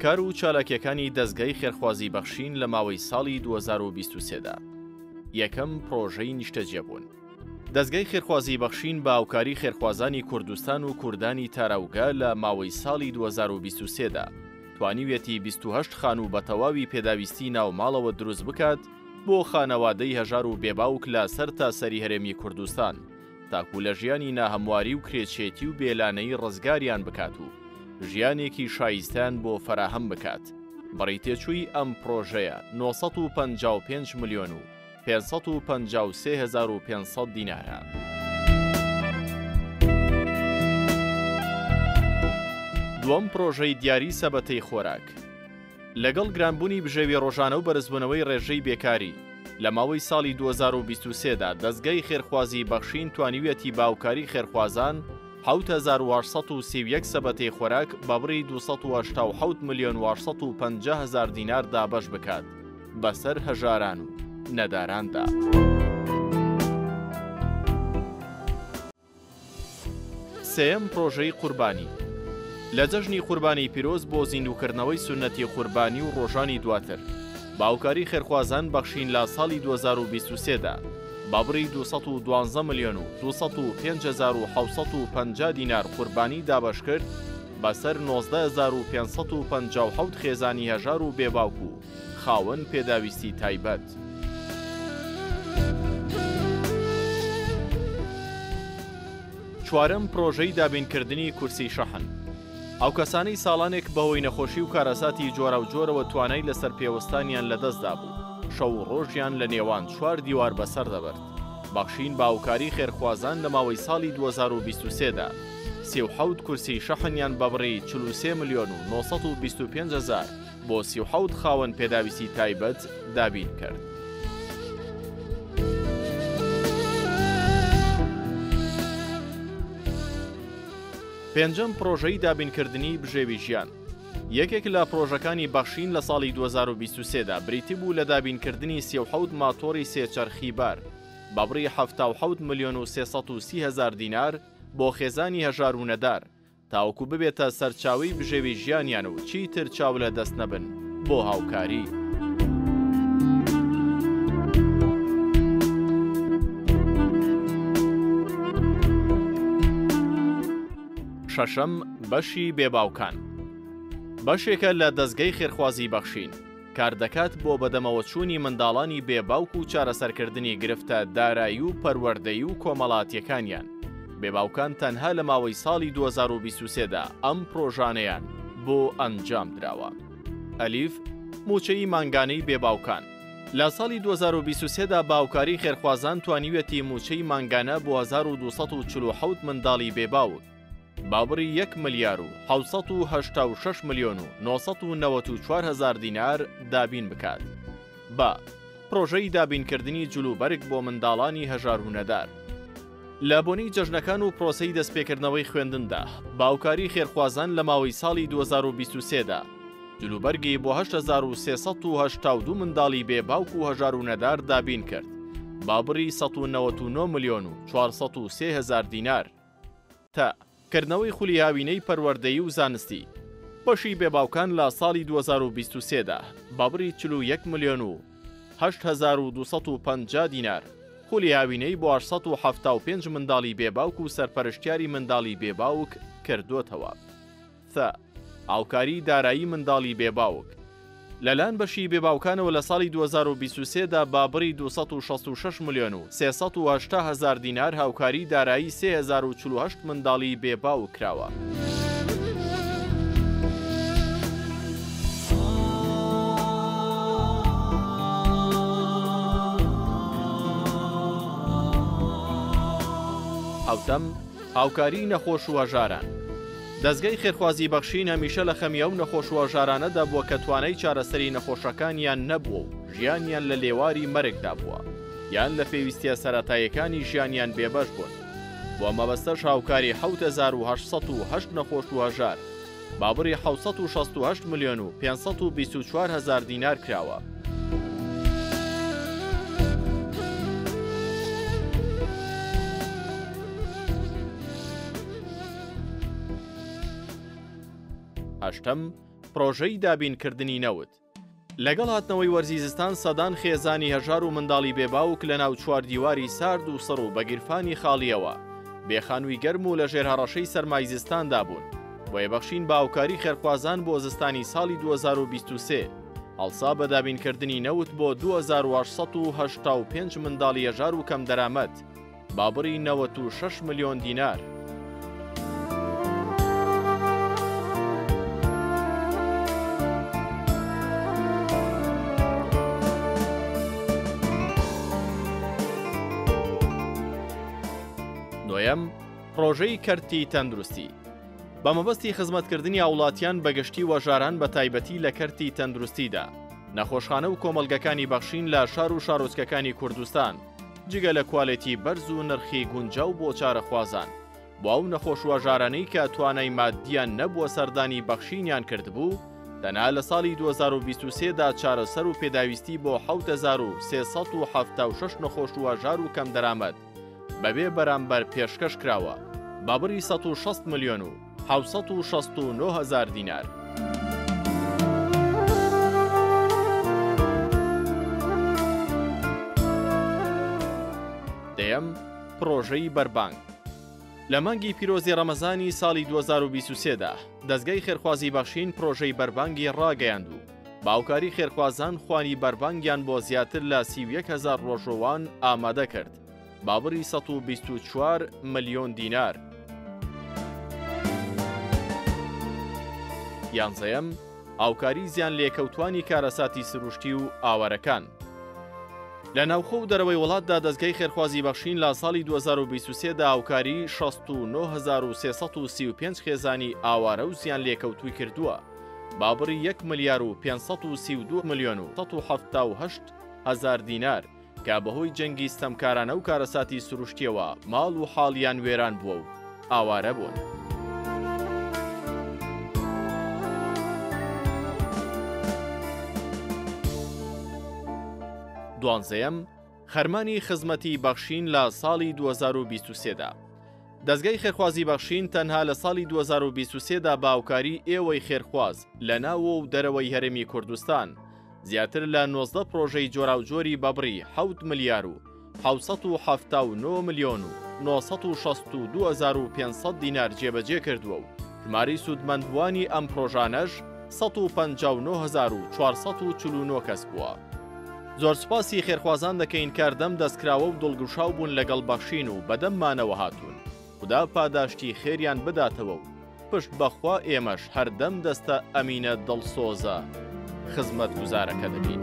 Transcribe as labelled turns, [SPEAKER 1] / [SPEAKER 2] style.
[SPEAKER 1] کار و چالاکیەکانی دەزگای خێرخوازی بەخشین لە ماوەی ساڵی 2023 دا. یەکەم پڕۆژەی نیشتەجێبوون. دەزگای خێرخوازی بەخشین بە هاوکاری خێرخوازانی کوردستان و کوردانی تاراوگە لە ماوەی ساڵی 2023 دا توانیویەتی 28 خانوو بە تەواوی پێداویستی ناو ماڵەوە دروست بکات بۆ خانەوادەی هەژار و بێباوک لە سەرتاسەری هەرێمی کوردستان تاکو لە ژیانی ناهەمواری و کرێچێتی و بێلانەیی ڕزگاریان بکات و ژیانێکی شایستەیان بۆ فەراهەم بکات. بڕی تێچووی ئەم پڕۆژەیە 955 ملیۆن و 553 هەزار و 500 دینارە. دووەم پڕۆژەی دیاری سەبەتەی خۆراک. لەگەڵ گرانبوونی بژێوی ڕۆژانە و بەرزبوونەوەی ڕێژەی بێکاری، لە ماوەی ساڵی 2023 دا دەزگای خێرخوازی بەخشین توانیویەتی بە هاوکاری خێرخوازان 7831 سەبەتەی خۆراک بە بڕی 287 ملیۆن و 850 هەزار دینار دابەش بکات بەسەر هەژاران و نەداراندا. سێیەم پڕۆژەی قوربانی لە جەژنی قوربانی پیرۆز بۆ زیندووکردنەوەی سوننەتی قوربانی و ڕۆژانی دواتر بە هاوکاری خێرخوازان بەخشین لە ساڵی 2023 دا بە بڕی 212 ملیۆن و 205 هەزار و 750 دینار قوربانی دابەشکرد بەسەر 19557 خێزانی هەژار و بێباوک و خاوەن پێداویستی تایبەت. چوارەم پرۆژەی دابینکردنی کورسی شەحن. ئەو کەسانەی ساڵانێک بەهۆی نەخۆشی و کارەساتی جۆراوجۆرەوە توانای لەسەر پێوەستانیان لەدەستدابوو، شەو و ڕۆژیان لە نێوان چوار دیوار بەسەر دەبرد. بەخشین بە هاوکاری خێرخوازان لە ماوەی ساڵی 2023 دا 37 کورسی شەحنیان بە بڕی 43 ملیۆن و 925 هەزار بۆ 37 خاوەن پێداویستی تایبەت دابین کرد. پێنجەم پڕۆژەی دابینکردنی بژێوی ژیان یەکێک لە پڕۆژەکانی بەخشین لە ساڵی 2023 دا بریتی بوو لە دابینکردنی 37 ماتۆڕی سێ چەرخی بار بە بڕی 77 ملیۆن و 330 هەزار دینار بۆ خێزانی هەژار و نەدار تاوەکو ببێتە سەرچاوەی بژێوی ژیانیان و چیتر چاو لە دەست نەبن بۆ هاوکاری. شەشەم، بەشی بێباوکان بەشێکە لە دەزگەی خێرخوازی بەخشین، کاردەکات بۆ بەدەمەوەچوونی منداڵانی بێ باوک و چارەسەرکردنی گرفتە دارایی و پەروەردەیی و کۆمەڵاتیەکانیان. بێ باوکان تەنها لە ماوەی ساڵی 2023 دا ئەم پرۆژانەیان بۆ ئەنجام دراوە. ئەلیف، مووچەی مانگانەی بێ باوکان. لە ساڵی 2023 دا بە هاوکاری خێرخوازان توانیویەتی مووچەی مانگانە بۆ 1247 منداڵی بێ باوک، بە بڕی یەک ملیار و 786 ملیۆن و 994 هەزار دینار دابین بکات. بە پڕۆژەی دابینکردنی جلوبەرگ بۆ منداڵانی هەژار و نەدار. لە بۆنەی جەژنەکان و پرۆسەی دەستپێکردنەوەی خوێندندا، بە هاوکاری خێرخوازان لە ماوەی ساڵی 2023 دا، جلوبەرگی بۆ 8382 منداڵی بێ باوک و هەژار و نەدار دابین کرد، بە بڕی 199 ملیۆن و 403 هەزار دینار. تە. کردنەوەی خولی هاوینەی پەروەردەیی و زانستی بەشی بێ باوکان لە ساڵی 2023 دا بە بڕی 41 ملیۆن و 8250 دینار خولی هاوینەی بۆ 875 منداڵی بێ باوک و سەرپەرشتیاری منداڵی بێ باوک کردۆتەوە. ث. هاوکاری دارایی منداڵی بێ باوک لەلایەن بەشی بێ باوکانەوە لە ساڵی 2023 دا بە بڕی 266 ملیۆن و 380 هەزار دینار هاوکاری دارایی 3048 منداڵی بێ باوک کراوە. حەوتەم، هاوکاریی نەخۆش و هەژاران. دەزگای خێرخوازی بەخشین هەمیشە لە خەمی ئەو نەخۆش و هەژارانەدا بووە کە توانای چارەسەری نەخۆشەکانیان نەبووە و ژیانیان لە لێواری مەرگدا بووە یان لە پێویستییە سەرەتاییەکانی ژیانیان بێبەش بوون. بۆ ئەم مەبەستەش هاوکاری 7808 نەخۆش و هەژار بە بڕی 768 ملیۆن و 524 هەزار دینار کراوە. هەشتەم، پڕۆژەی دابینکردنی نەوت. لەگەڵ هاتنەوەی وەرزی زستان سەدان خێزانی هەژار و منداڵی بێ باوک لەناو چواردیواری سارد و سڕ و بە گیرفانی خاڵییەوە بێ خانووی گەرم و لەژێر هەڕەشەی سەرمای زستاندا بوون. بۆیە بەخشین بە هاوکاری خێرخوازان بۆ زستانی ساڵی 2023 هەڵسا بە دابینکردنی نەوت بۆ 2885 منداڵی هەژار و کەمدەرامەت بە بڕی 96 ملیۆن دینار. نۆیەم، پڕۆژەی کەرتی تەندروستی. بە مەبەستی خزمەتکردنی هاوڵاتیان بە گشتی و ژاران بە تایبەتی لە کەرتی تەندروستیدا، نەخۆشخانە و کۆمەڵگەکانی بەخشین لە شار و شارۆچکەکانی کوردستان، جگە لە کوالێتی بەرز و نرخی گونجاو بۆ چارەخوازان، بۆ ئەو نەخۆش و هەژارانەی کە توانای ماددیان نەبووە سەردانی بەخشینیان کردبوو، تەنها لە ساڵی 2023 دا چارەسەر و پێداویستی بۆ 7376 نەخۆش و هەژار و کەمدەرامەت بەبێ بەرامبەر پێشکەش کراوە بە بڕی 160 ملیۆن و 769 هەزار دینار. دەیەم، پڕۆژەی بەربانگ. لە مانگی پیرۆزی ڕەمەزانی ساڵی 2023 دا، دەزگای خێرخوازی بەخشین پڕۆژەی بەربانگی ڕاگەیاند و بە هاوکاری خێرخوازان خوانی بەربانگیان بۆ زیاتر لە 31 هەزار ڕۆژووان ئامادە کرد بە بڕی 124 ملیۆن دینار. یانزەیەم، هاوکاری زیانلێکەوتوانی کارەساتی سروشتی و ئاوارەکان. لە ناوخۆ و دەرەوەی وڵاتدا دەزگای خێرخوازی بەخشین لە ساڵی 2023 دا هاوکاری 69335 خێزانی ئاوارە و زیانلێکەوتووی کردووە با بڕی 1 ملیار و 532 ملیۆن و 178 هەزار دینار کە بەهۆی جەنگی ستەمکارانە و کارەساتی سروشتییەوە ماڵ و حاڵیان وێران بووە و ئاوارە بوون. دوانزەیەم، خەرمانی خزمەتی بەخشین لە ساڵی 2023 دا. دەزگای خێرخوازی بەخشین تەنها لە ساڵی 2023 دا بە هاوکاری ئێوەی خێرخواز لە ناوە و دەرەوەی هەرێمی کوردستان زیاتر لە 19 پرۆژەی جۆراوجۆری بە بڕی 7 ملیار و 779 ملیۆن و 962 هەزار و 500 دینار جێبەجێ کردووە و ژمارەی سوودمەندبووانی ئەم پرۆژانەش 159449 کەس بووە. زۆر سوپاسی خێرخوازان دەکەین کە هەردەم دەستکراوە و دڵگوشاو بوون لەگەڵ بەخشین و بەدەممانەوە هاتوون. خودا پاداشتی خێریان بداتەوە و پشت بەخوا ئێمەش هەردەم دەستە ئەمینە دڵسۆزە خزمەتگوزارەکە دەبین.